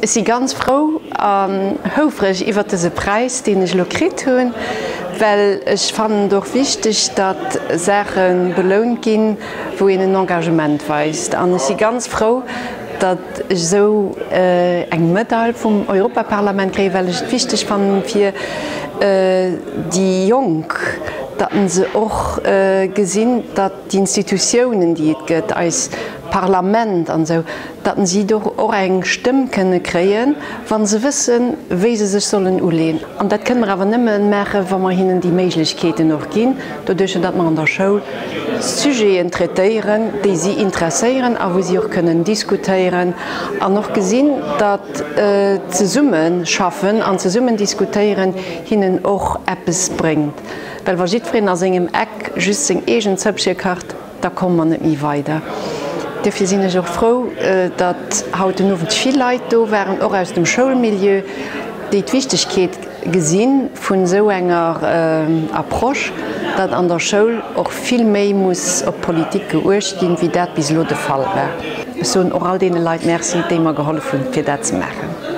Ech si ganz frou an houfreg iwwert dëse Präis, deen ech elo kritt hunn, well ech fannen et och wichteg, datt Saache belount ginn, wou een en Engagement weist. An ech si ganz frou, datt ech esou eng Medail vum Europaparlament kréien, well ech et wichteg fannen fir déi Jonk, datt se och gesinn, datt déi Institutiounen, déi et gëtt, eis Parlament an esou, datt si do och eng Stëmm kënne kréien, wa se wëssen, wéi se sech sollen uleeën. An dat kënne mer awer nëmme maachen, wa mer hinnen déi Méiglechkeeten och ginn, doduercher datt mer an der Schoul Sujeten traitéieren, déi si interesséieren a wou si och kënnen diskutéieren an och gesinn, datt zesummeschaffen an zesummen diskutéieren hinnen och eppes bréngt. Well wa jiddwereen a sengem Eck just seng eegen Zëppche kacht, da komme mer net méi weider. Duerfir sinn ech och frou, datt haut den Owend vill Leit do waren, och aus dem Schoulmilieu, déi d'Wichtegkeet gesi vun esou enger Approche, datt an der Schoul och vill méi muss op d'Politik geuecht ginn, wéi dat bis elo de Fall war. Ech soen och all deene Leit Merci, déi mer gehollef hunn, fir dat ze maachen.